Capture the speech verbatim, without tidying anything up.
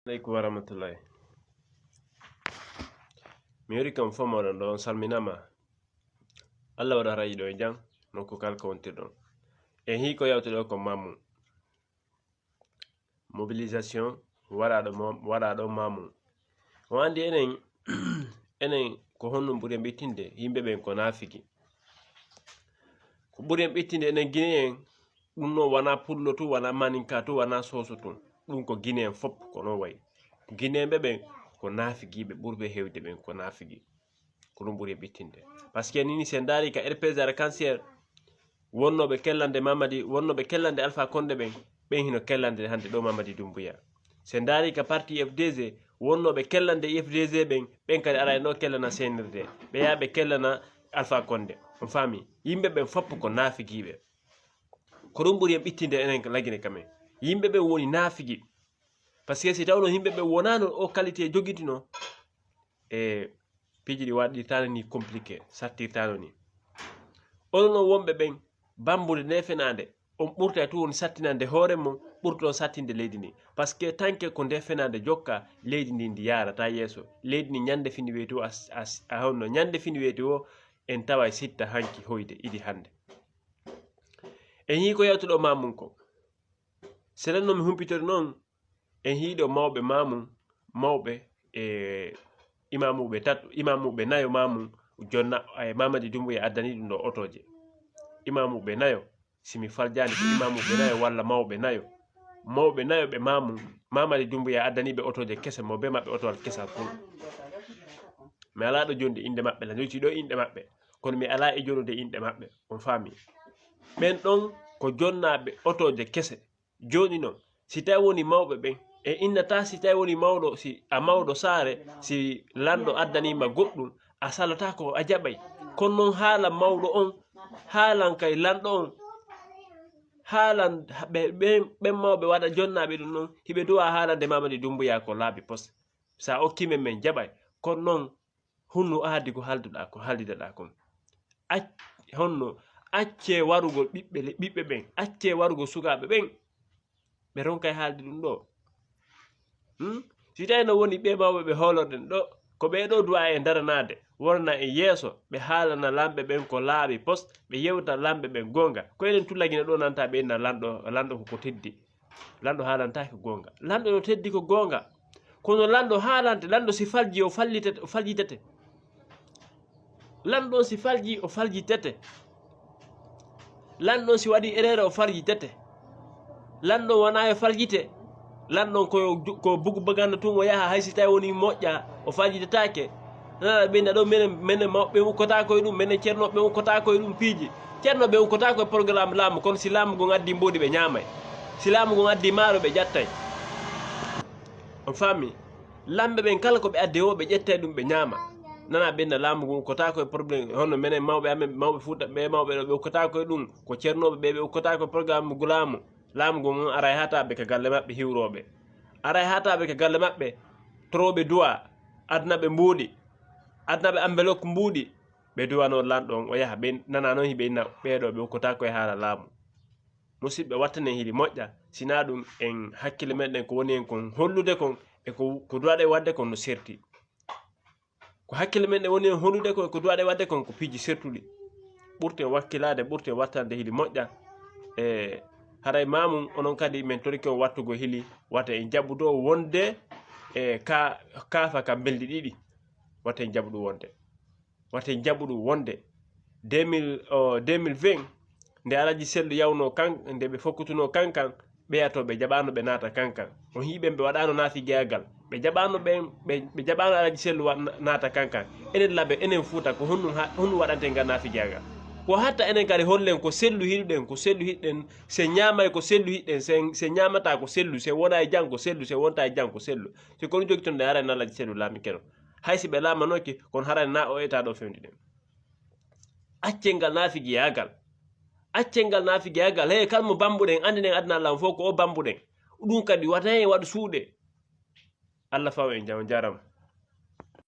Aleykum wa rahmatullahi. Mi yori kam fof moɗon ɗo, on salminama. Allah waɗa rayi ɗo e jam, nokku kala ko wontirɗon. En hii ko yawtuɗo ko mamu. Mobilisation waɗaɗo mo-, waɗaɗo mamu. O andi enen, enen ko honɗum ɓuri en ɓittinde yimɓe ɓen ko naafiki. Ko ɓuri en ɓittinde enen Guinéen, ɗum noon wona pullo tun, wona maninka tun, wona soso tun. Ɗum ko Guinéen fof ko noon wayi. Guinéen ɓe ɓen ko naafigiiɓe ɓurɓe heewde ɓen ko naafigi. Ko ɗum ɓuri e ɓittinde. Parce que nini, si en ndaari ka R P G ara cancer, wonnooɓe kellande Mamadi, wonnooɓe kellande Alpha Condé ɓen, ɓen hino kellande hannde ɗo Mamadi Doumbouya. Si en ndaari ka parti F D G, wonnooɓe kellande F D G ɓen, ɓen kadi ara e ɗo kellana C N R D. Ɓe yaha ɓe kellana Alpha Condé. On faami? Yimɓe ɓen fof ko naafigiiɓe. Ko ɗum ɓuri en ɓittinde enen ko lagine kamen. Yimɓe ɓen woni naafigi. Parce que si tawno yimɓe ɓen wonaano o qualité jogitinoo, e piiji ɗi waɗirtaano ni compliqué, sattirtaano ni. Onon on wonɓe ɓen, bambude nde fenaande, on ɓurta e tun woni sattinande hoore mon, ɓurto sattinde leydi ndi. Parce que tanke ko nde fenaande jokka, leydi ndi ndi yaarata yeeso. Leydi ndi ñande fini weeti o a, a, a honno, ñande fini weeti o, en tawa e sitta hanki hoyde idi hannde. En yii ko yawtuɗo mamum ko. Selen no mi humpitori noon, en hiiɗo mawɓe mamum, mawɓe e imamuɓe tato, imamuɓe nayo mamum, jonna, e Mamadi Doumbouya addani ɗum ɗo otooje. Imamuɓe nayo, si mi faljaani ko imamuɓe nayo walla mawɓe nayo. Mawɓe nayo ɓe mamum, Mamadi Doumbouya addani ɓe otooje kese, mo be maɓɓe otowal kesal kun. Mi alaa ɗo jonde innde maɓɓe, la noti ɗo inɗe maɓɓe. Kono mi alaa e jonude inɗe maɓɓe, on faami. Ɓen ɗon ko jonnaaɓe otooje kese. Jooni non, si tawi woni mawɓe ɓen, e innata si tawi woni mawɗo, si a mawɗo saare, si lanɗo addaniima goɗɗum, a salataako a jaɓay. Kono non haala mawɗo on, haalan kay lanɗo on, haalan ɓe, ɓen, ɓen mawɓe waɗa jonnaaɓe ɗum non, hiɓe duwa haalande Mamadi Doumbouya ko laabi pos. Sa okki men, men jaɓay. Kono non, honno aadi ko haalduɗaa ko, haaldidaɗaa kon? Ac-, honno, accee warugol ɓiɓɓe le-, ɓiɓɓe ɓen, accee warugol sukaaɓe ɓen. Ɓe ronkay haalde ɗum ɗo. Hmm? Si tawi no woni ɓe mawɓe ɓe hoolorɗen ɗo, ko ɓe ɗo duwa e daranaade, wona e yeeso, ɓe haalana lamɓe ɓen ko laaɓi pos, ɓe yewta lamɓe ɓen goonga. Ko enen tullagina ɗo nanta ɓe inna lanɗo, lanɗo ko ko teddi. Lanɗo haalantaake goonga. Lanɗo no teddi ko goonga. Kono lanɗo haalante, lanɗo si falji o fallitete, o faljitete. Lanɗo si falji o faljitete. Lanɗo si waɗi erreur o faljitete. Lanɗo wona e faljite. Lanɗo ko, ko bugu baganda tun o yaha, hay si tawi woni moƴƴa, o faljitataake. Nana ɓe ɗo menen, menen mawɓe ukkotako e ɗum, menen ceernoɓe ukkotako e ɗum piiji. Ceernoɓe ukkotako e programme laamu, kono si laamu ngon addi mboɗi ɓe ñaamay. Si laamu ngon addi maaro ɓe ƴattay. On faami? Lamɓe ɓen kala ko ɓe addi o ɓe ƴettay ɗum ɓe ñaama. Nana ɓe na laamu ngon ukkotako e problème, hono menen mawɓe amen, mawɓe Fuuta ɓe mawɓe ɗo ɓe ukkotako e ɗum, ko ceernoɓe ɓe ɓe ukkotako e programme gulaamu. Laamu ngon on aray hata ɓe ka galle maɓɓe hiwroɓe. Aray hata ɓe ka galle maɓɓe toroɓe duwa, aduna ɓe mbuuɗi, aduna ɓe ambelok mbuuɗi. Ɓe duwano lanɗo on, o yaha, ɓe nana noon hiɓe inna ɓeeɗo ɓe ukkotako e haala laamu. Musidɓe, wattanen hili moƴƴa, sina ɗum en hakkille men ɗen ko woni en kon hollude kon, e ko, ko duwaɗe waɗde kon no serti. Ko hakkille men ɗen woni en hollude kon, ko duwaɗe waɗde kon ko piiji sertuɗi. Ɓurten wakkilaade, ɓurten wattande hili moƴƴa. E haray mamum, onon kadi men torike on wattugo hili, wata en jaɓudo wonde e ka, kaafa ka mbeldi ɗiɗi. Wata en jaɓu ɗum wonde. Wata en jaɓu ɗum wonde. Deux mille, o, deux mille vingt, nde Alaji Sellu yawno kan, nde ɓe fokkutuno kankan, ɓeya to ɓe jaɓano ɓe naata kankan. On hiɓe ɓe waɗano naafigiyagal. Ɓe jaɓano ɓen, ɓe, ɓe jaɓano Alaji Sellu wa-, na-, naata kankan. Enen labe, enen Fuuta, ko honɗum ha, honɗum waɗante ngal naafigiyagal? Ko hatta enen kadi hollen ko sellu hiɗuɗen, ko sellu hiɗɗen, se ñaamay ko sellu hiɗɗen, se, se ñaamata ko sellu, se wona e jam ko sellu, se wonta e jam ko sellu. Se kono jogitonde haray na Alaji Sellu laami keno. Hay si ɓe laamanoki, kono haray na o eta ɗo fewndi ɗen. Accen ngal naafigiyaagal. Accen ngal naafigiyaagal. Hey, kala mo bambuɗen, anndinen aduna Alla fof ko o bambuɗen. Ɗum kadi wata heen waɗu suuɗe. Alla faw en jam, on jaaraama.